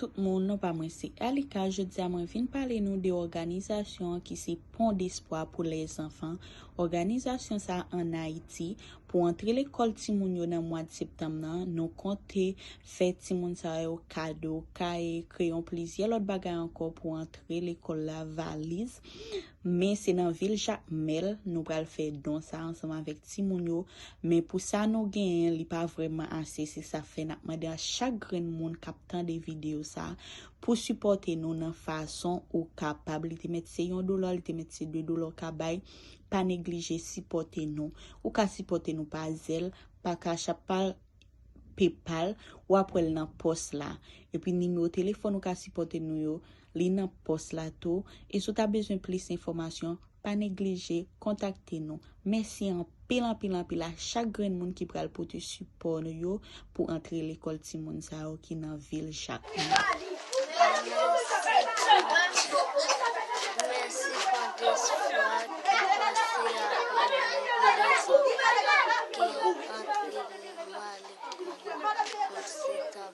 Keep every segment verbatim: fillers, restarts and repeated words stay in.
Tout moun, non pa mwen se Alika. Jodi a mwen vin pale nou de òganizasyon an ki se Pon Despwa pou Lèzanfan. Òganizasyon sa a ann Ayiti, pou antre lekòl timoun yo nan mwa septanm nan, nou konte fè timoun sa yo kado, kaye, kreyon, plizyè lòt bagay ankò pou antre lekòl la, valiz. Men se nan vil Jakmèl nou pral fè don sa ansanm avèk timoun yo. Men pou sa nou genyen, li pa vrèman ase. Se sa fè n ap mande a chak grenn moun k ap tande videyo sa pou sipòte nou nan fason ou kapab. Li te mèt se yon dola, li te mèt se de dola w ka bay. Pa neglije sipòte nou. Ou ka sipòte nou pa Zelle, pa Cash App, pa PayPal, w ap wè l nan pòs la. Epi nimewo telefòn ou ka sipòte nou yo, li nan pòs la tou. E si w ta bezwen plis enfòmasyon, pa neglije kontakte nou. Mèsi anpil, anpil, anpil a chak grenn moun ki pral pote sipò nou yo pou antre lekòl timoun sa yo ki nan vil Jakmèl. Mèsi pou espoir ki pase a lèzanfan ki antre lwa lekòl pou septanm.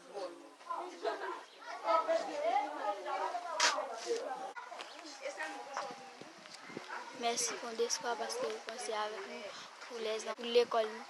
Mèsi Pon Despwa paske ou panse avèk nou pou lèzan-, pou lekòl nou.